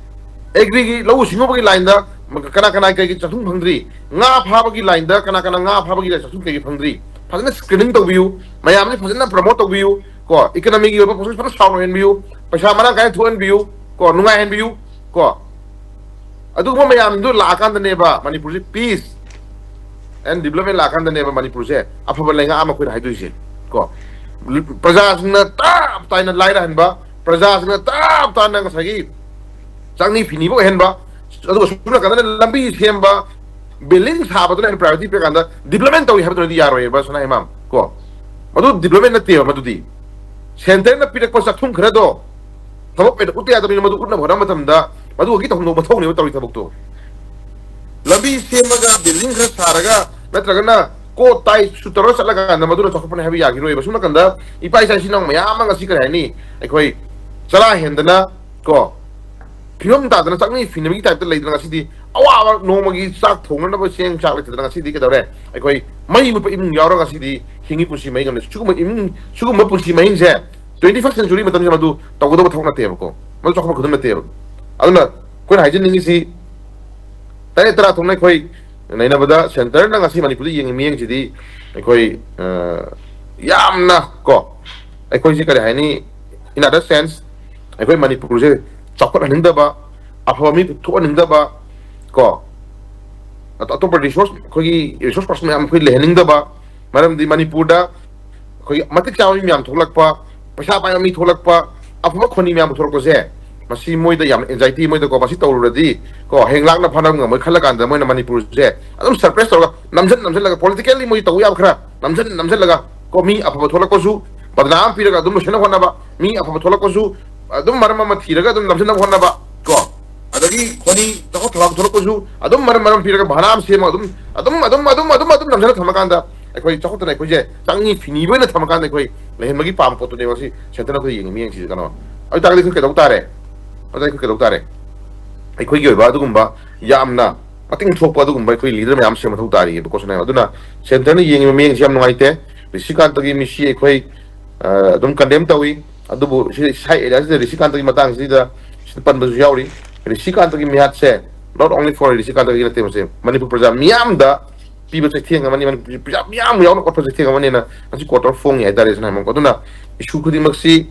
Agriꯒꯤ, ꯂꯧꯎ ꯁꯤꯡꯎꯕꯒꯤ lineꯗ ꯀꯅꯥ ꯀꯅꯥ ꯀꯩꯒꯤ ꯆꯥꯛꯊꯨꯡ ꯐꯪꯗ꯭ꯔꯤ? ꯉꯥ ꯐꯥꯕꯒꯤ lineꯗ ꯀꯅꯥ ꯀꯅꯥ ꯉꯥ ꯐꯥꯕꯒꯤ ꯆꯥꯛꯊꯨꯡ ꯀꯩꯒꯤ ꯐꯪꯗ꯭ꯔꯤ? ꯐꯖꯅ screening ꯇꯧꯕꯤꯌꯨ, ꯃꯌꯥꯝꯁꯦ ꯐꯖꯅ promote ꯇꯧꯕꯤꯌꯨ, ꯀꯣ, economyꯒꯤ ꯑꯣꯏꯕ process ꯐꯖꯅ ꯁꯥꯎꯅ ꯍꯦꯟꯕꯤꯌꯨ, ꯄꯩꯁꯥ ꯃꯔꯥꯡ ꯀꯥꯏꯅ ꯊꯣꯛꯍꯟꯕꯤꯌꯨ, ꯀꯣ, ꯅꯨꯡꯉꯥꯏꯍꯟꯕꯤꯌꯨ, ꯀꯣ꯫ ꯑꯗꯨꯒꯨꯝꯕ ꯃꯌꯥꯝꯗꯨ ꯂꯥꯛꯑꯀꯥꯟꯗꯅꯦꯕ ꯃꯅꯤꯄꯨꯔꯁꯦ peace and development ꯂꯥꯛꯑꯀꯥꯟꯗꯅꯦꯕ ꯃꯅꯤꯄꯨꯔꯁꯦ ꯑꯐꯕ ꯂꯩꯉꯥꯛ ꯑꯃ ꯑꯩꯈꯣꯏꯅ ꯍꯥꯏꯗꯣꯏꯁꯦ, ꯀꯣ꯫ ꯄ꯭ꯔꯖꯥꯁꯤꯡꯅ ꯇꯞ ꯇꯥꯏꯅ ꯂꯥꯏꯔꯍꯟꯕ, ꯄ꯭ꯔꯖꯥꯁꯤꯡꯅ ꯇꯞ ꯇꯥꯏꯅ ꯉꯁꯥꯏꯒꯤ ꯆꯥꯛꯅꯤ ꯐꯤꯅꯤꯕ ꯑꯣꯏꯍꯟꯕ, ꯑꯗꯨꯒ ꯁꯣꯝ ꯅꯥꯀꯟꯗꯅ ꯂꯝꯕꯤ ꯁꯦꯝꯕ, building ꯁꯥꯕꯗꯨꯅ ꯍꯦꯟꯅ priority ꯄꯤꯔꯀꯥꯟꯗ development ꯇꯧꯏ ꯍꯥꯏꯕꯗꯨꯅꯗꯤ ꯌꯥꯔꯣꯏꯕ, ꯁꯅꯥ ꯏꯃꯥꯝ, ꯀꯣ꯫ ꯃꯗꯨ development ꯅꯠꯇꯦꯕ꯫ ꯃꯗꯨꯗꯤ centreꯅ ꯄꯤꯔꯛꯄ ꯆꯥꯛꯊꯨꯡ ꯈꯔꯗꯣ ꯊꯕꯛ ꯑꯣꯏꯅ ꯎꯠꯇ ꯌꯥꯗꯕꯅꯤꯅ, ꯃꯗꯨ ꯎꯠꯅꯕ ꯍꯣꯠꯅꯕ ꯃꯇꯝꯗ ꯃꯗꯨ ꯑꯣꯏꯒꯤ ꯇꯧꯍꯟꯗꯧꯕ ꯃꯊꯧꯅꯦꯕ ꯇꯧꯔꯤ ꯊꯕꯛꯇꯣ꯫ ꯂꯝꯕꯤ ꯁꯦꯝꯃꯒ, building ꯈꯔ ꯁꯥꯔꯒ, ꯅꯠꯇ꯭ꯔꯒꯅ ꯀꯣꯠ ꯇꯥꯏ ꯁꯨꯠ ꯇꯧꯔꯒ ꯆꯠꯂꯀꯥꯟꯗ ꯃꯗꯨꯅ ꯆꯥꯎꯈꯠꯄꯅꯦ ꯍꯥꯏꯕ ꯌꯥꯈꯤꯔꯣꯏꯕ꯫ ꯁꯣꯝ ꯅꯥꯀꯟꯗ ꯏꯄꯥ ꯏꯆꯥ ꯏꯆꯤꯟ ꯏꯅꯥꯎ ꯃꯌꯥꯝ ꯑꯃ ꯉꯁꯤ, ꯀꯔꯤ ꯍꯥꯏꯅꯤ, ꯑꯩꯈꯣꯏ ꯆꯔꯥ ꯍꯦꯟꯗꯅ, ꯀꯣ, ꯐꯤꯕꯝ ꯇꯥꯗꯅ ꯆꯥꯛꯅꯤ ꯐꯤꯅꯕꯒꯤ typeꯇ ꯂꯩꯗꯅ ꯉꯁꯤꯗꯤ ꯑꯋꯥꯕ ꯅꯣꯡꯃꯒꯤ ꯆꯥꯛ ꯊꯣꯡꯅꯅꯕ ꯆꯦꯡ ꯆꯥꯛ ꯂꯩꯇꯗꯅ ꯉꯁꯤꯗꯤ ꯀꯩꯗꯧꯔꯦ? ꯑꯩꯈꯣꯏ ꯃꯩ ꯃꯨꯠꯄ ꯏꯃꯨꯡ ꯌꯥꯎꯔꯒ ꯉꯁꯤꯗꯤ ꯍꯤꯡꯉꯤ ꯄꯨꯟꯁꯤ ꯃꯍꯤꯡ ꯑꯃꯗ꯫ ꯁꯤꯒꯨꯝꯕ ꯏꯃꯨꯡ, ꯁꯤꯒꯨꯝꯕ ꯄꯨꯟꯁꯤ ꯃꯍꯤꯡꯁꯦ twenty first century ꯃꯇꯝꯁꯤꯗ ꯃꯗꯨ ꯇꯧꯒꯗꯕ ꯊꯕꯛ ꯅꯠꯇꯦꯕꯀꯣ꯫ ꯃꯗꯨ ꯆꯥꯎꯈꯠꯄ ꯈꯨꯗꯝ ꯅꯠꯇꯦꯕ꯫ ꯑꯗꯨꯅ ꯑꯩꯈꯣꯏꯅ ꯍꯥꯏꯖꯅꯤꯡꯉꯤꯁꯤ, ꯇꯔꯦꯠ ꯇꯔꯥ ꯊꯣꯛꯅ ꯑꯩꯈꯣꯏ ꯅꯩꯅꯕꯗ centreꯅ ꯉꯁꯤ ꯃꯅꯤꯄꯨꯔꯗ ꯌꯦꯡꯉꯤ ꯃꯤꯠꯌꯦꯡꯁꯤꯗꯤ ꯑꯩꯈꯣꯏ, ꯑ, ꯌꯥꯝꯅ, ꯀꯣ, ꯑꯩꯈꯣꯏꯁꯤ ꯀꯔꯤ ꯍꯥꯏꯅꯤ, in other sense, ꯑꯩꯈꯣꯏ ꯃꯅꯤꯄꯨꯔꯁꯦ ꯆꯥꯎꯈꯠꯍꯟꯅꯤꯡꯗꯕ, ꯑꯐꯕ ꯃꯤ ꯄꯨꯊꯣꯛꯍꯟꯅꯤꯡꯗꯕ, ꯀꯣ, ꯑꯇꯣꯞꯄ resource, ꯑꯩꯈꯣꯏꯒꯤ resource person ꯃꯌꯥꯝ ꯑꯩꯈꯣꯏ ꯂꯩꯍꯟꯅꯤꯡꯗꯕ, ꯃꯔꯝꯗꯤ ꯃꯅꯤꯄꯨꯔꯗ ꯑꯩꯈꯣꯏꯒꯤ ꯃꯇꯤꯛ ꯆꯥꯕ ꯃꯤ ꯃꯌꯥꯝ ꯊꯣꯛꯂꯛꯄ, ꯄꯩꯁꯥ ꯄꯥꯏꯕ ꯃꯤ ꯊꯣꯛꯂꯛꯄ, ꯑꯐꯕ ꯈꯣꯅꯤ ꯃꯌꯥꯝ ꯄꯨꯊꯣꯔꯛꯄꯁꯦ, ꯃꯁꯤ ꯃꯣꯏꯗ ꯌꯥꯝ anxiety, ꯃꯣꯏꯗꯀꯣ, ꯃꯁꯤ ꯇꯧꯔꯨꯔꯗꯤ, ꯀꯣ, ꯍꯌꯦꯡ ꯂꯥꯛꯅ ꯐꯥꯅꯕ ꯉꯝꯃꯣꯏ ꯈꯜꯂ ꯀꯥꯟꯗ ꯃꯣꯏꯅ ꯃꯅꯤꯄꯨꯔꯁꯦ ꯑꯗꯨꯝ suppress ꯇꯧꯔꯒ, ꯅꯝꯖꯟ ꯅꯝꯖꯜꯂꯒ, politically ꯃꯣꯏ ꯇꯧꯕ ꯌꯥꯕ ꯈꯔ ꯅꯝꯖꯟ ꯅꯝꯖꯜꯂꯒ, ꯀꯣ, ꯃꯤ ꯑꯐꯕ ꯊꯣꯛꯂꯛꯄꯁꯨ, ꯕꯗꯅꯥꯝ ꯄꯤꯔꯒ ꯑꯗꯨꯝ ꯂꯣꯏꯁꯤꯟꯅ ꯍꯣꯠꯅꯕ, ꯃꯤ ꯑꯐꯕ ꯊꯣꯛꯂꯛꯄꯁꯨ ꯑꯗꯨꯝ ꯃꯔꯝ ꯑꯃ ꯊꯤꯔꯒ ꯑꯗꯨꯝ ꯅꯝꯖꯟꯅꯕ ꯍꯣꯠꯅꯕ, ꯀꯣ, ꯑꯗꯒꯤ ꯈꯣꯅꯤ ꯆꯥꯎꯈꯠ ꯊꯧꯔꯥꯡ ꯄꯨꯊꯣꯔꯛꯄꯁꯨ ꯑꯗꯨꯝ ꯃꯔꯝ ꯃꯔꯝ ꯄꯤꯔꯒ ꯚꯔꯥ ꯑꯃ ꯁꯦꯝꯃꯒ ꯑꯗꯨꯝ, ꯑꯗꯨꯝ, ꯑꯗꯨꯝ, ꯑꯗꯨꯝ, ꯑꯗꯨꯝ, ꯑꯗꯨꯝ ꯅꯝꯖꯜꯂ ꯊꯝꯃꯀꯥꯟꯗ ꯑꯩꯈꯣꯏ ꯆꯥꯎꯈꯠꯇꯅ ꯑꯩꯈꯣꯏꯁꯦ ꯆꯪꯉꯤ ꯐꯤꯅꯤꯕ ꯑꯣꯏꯅ ꯊꯝꯃꯀꯥꯟꯗ ꯑꯩꯈꯣꯏ ꯂꯩꯍꯟꯕꯒꯤ ꯄꯥꯝꯕ ꯄꯣꯠꯇꯨꯅꯦꯕ ꯁꯤ ꯁꯦꯟꯇꯔꯅ ꯑꯩꯈꯣꯏ ꯌꯦꯡꯉꯤ ꯃꯤꯠꯌꯦꯡꯁꯤꯁꯦ ꯀꯩꯅꯣ꯫ ꯑꯗꯨ ꯇꯥꯔꯒꯗꯤ ꯑꯩꯈꯣꯏ ꯀꯩꯗꯧ ꯇꯥꯔꯦ? ꯑꯗꯨꯗ ꯑꯩꯈꯣꯏ ꯀꯩꯗꯧ ꯇꯥꯔꯦ? ꯑꯩꯈꯣꯏꯒꯤ ꯑꯣꯏꯕ ꯑꯗꯨꯒꯨꯝꯕ ꯌꯥꯝꯅ ꯃꯇꯤꯡ ꯊꯣꯛꯄ ꯑꯗꯨꯒꯨꯝꯕ ꯑꯩꯈꯣꯏ ꯂꯤꯗꯔ ꯃꯌꯥꯝ ꯁꯦꯝꯕ ꯃꯊꯧ ꯇꯥꯔꯤꯑꯕꯀꯣ꯫ ꯁꯅ ꯑꯗꯨꯅ ꯁꯦꯟꯇꯔꯅ ꯌꯦꯡꯉꯤꯕ ꯃꯤꯠꯌꯦꯡꯁꯤ ꯌꯥꯝ ꯅꯨꯡꯉꯥꯏꯇꯦ꯫ ꯔꯤꯁꯤꯀꯥꯟꯇꯒꯤ ꯃꯤꯁꯤ ꯑꯩꯈꯣꯏ ꯑ, ꯑꯗꯨꯝ ꯀꯟꯗꯦꯝ ꯇꯧꯏ꯫ ꯑꯗꯨꯕꯨ ꯁꯤ ꯁꯥꯏ ꯑꯦꯔꯤꯌꯥꯁꯤꯗ ꯔꯤꯁꯤꯀꯥꯟꯇꯒꯤ ꯃꯇꯥꯡꯁꯤꯗ ꯁꯤꯗ ꯄꯟꯕꯁꯨ ꯌꯥꯎꯔꯤ꯫ ꯔꯤꯁꯤꯀꯥꯟꯇꯒꯤ ꯃꯤꯍꯥꯠꯁꯦ not only for ꯔꯤꯁꯤꯀꯥꯟꯇꯒꯤ ꯅꯠꯇꯦ, ꯃꯁꯦ ꯃꯅꯤꯄꯨꯔ ꯄ꯭ꯔꯖꯥ ꯃꯤꯌꯥꯝꯗ ꯄꯤꯕ ꯆꯩꯊꯦꯡ ꯑꯃꯅꯤ꯫ ꯃꯅꯤꯄꯨꯔ ꯄ꯭ꯔꯖꯥ ꯃꯤꯌꯥꯝ ꯌꯥꯎꯅ ꯀꯣꯠꯄ ꯆꯩꯊꯦꯡ ꯑꯃꯅꯤꯅ ꯉꯁꯤ ꯀꯣꯔꯠꯇ ꯐꯣꯡꯉꯤ ꯍꯥꯏꯇꯥꯔꯦ꯫ ꯁꯅ ꯍꯥꯏꯃꯛ ꯑꯗꯨꯅ ꯏꯁꯨ ꯈꯨꯗꯤꯡꯃꯛꯁꯤ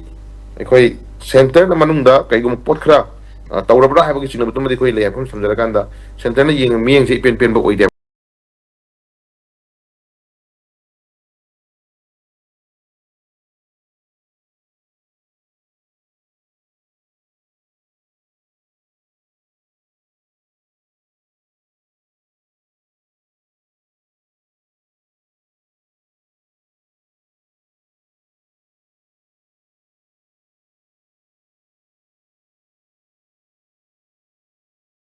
ꯑꯩꯈꯣꯏ ꯁꯦꯟꯇꯔꯅ ꯃꯅꯨꯡꯗ ꯀꯩꯒꯨꯝꯕ ꯄꯣꯠ ꯈꯔ ꯑ, ꯇꯧꯔꯕ꯭ꯔꯥ ꯍꯥꯏꯕꯒꯤ ꯆꯤꯡꯅꯕꯗꯨꯃꯗꯤ ꯑꯩꯈꯣꯏ ꯂꯩ ꯃꯐꯝ ꯊꯝꯖꯔꯀꯥꯟꯗ ꯁꯦꯟꯇꯔꯅ ꯌꯦꯡꯕ ꯃꯤꯠꯌꯦꯡꯁꯦ ꯏꯄꯦꯟ ꯄꯦꯟꯕ ꯑꯣꯏꯗꯦ꯫